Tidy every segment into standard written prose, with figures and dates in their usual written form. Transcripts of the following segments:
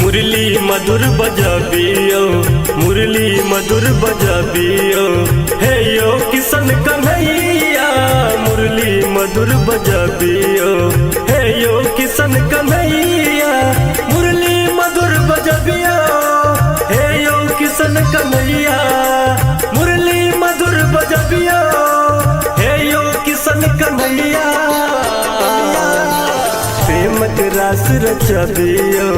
मुरली मधुर बजबियो, मुरली मधुर बजबियो, हे यो किशन कन्हैया, मुरली मधुर बजबियो, हे यो किशन कन्हैया, मुरली मधुर बजबियो, हे यो किशन कन्हैया, मुरली मधुर बजबियो, हे यो किशन कन्हैया। प्रेमक रास रचबियो,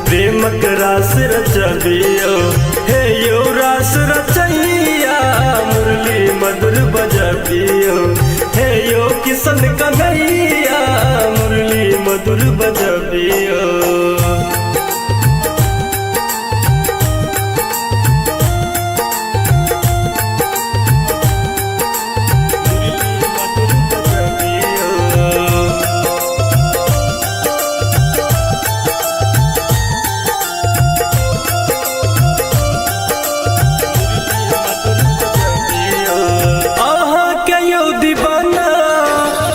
प्रेमक रास रचबियो, हे यो रास रचैया, मुरली मधुर बजबियो, हे यो किशन कन्हैया, मुरली मधुर बजबियो। मुरली मधुर बजबियो। अहाँ के यौ दीवाना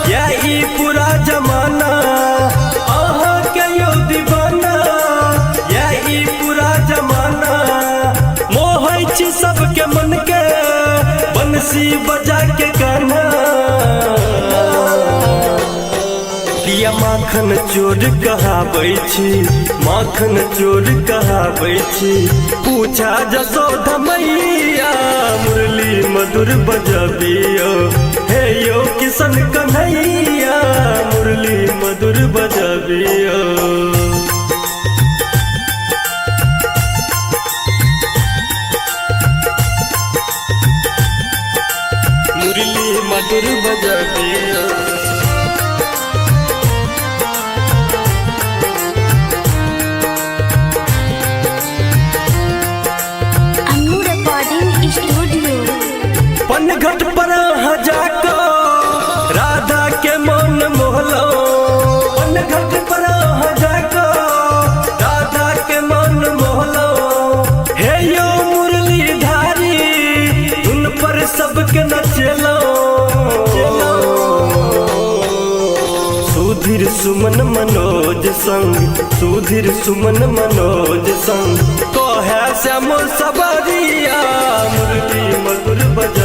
या ई पूरा जमाना, अहाँ के यौ दीवाना या ई पूरा जमाना, मोहै छी सबके मन के बंसी बजा के गाना। पिया माखन चोर कहाबै छी, माखन चोर कहाबै छी, पूछा जसोदा मैया, मुरली मधुर बजबियो, हे यो किशन कन्हैया, मुरली मधुर बजबियो। मुरली मधुर बजबियो। Annu recording studio. पनघट पर अहाँ जाकऽ राधा के मन मोहलो, पनघट पर अहाँ जाकऽ राधा के मन मोहलो, हे यो मुरलीधारी धुन पर सबके नचेलो। सुधीर सुमन मनोज संग, सुधीर सुमन मनोज संग, कहे श्याम सबरिया, मुरली मधुर बज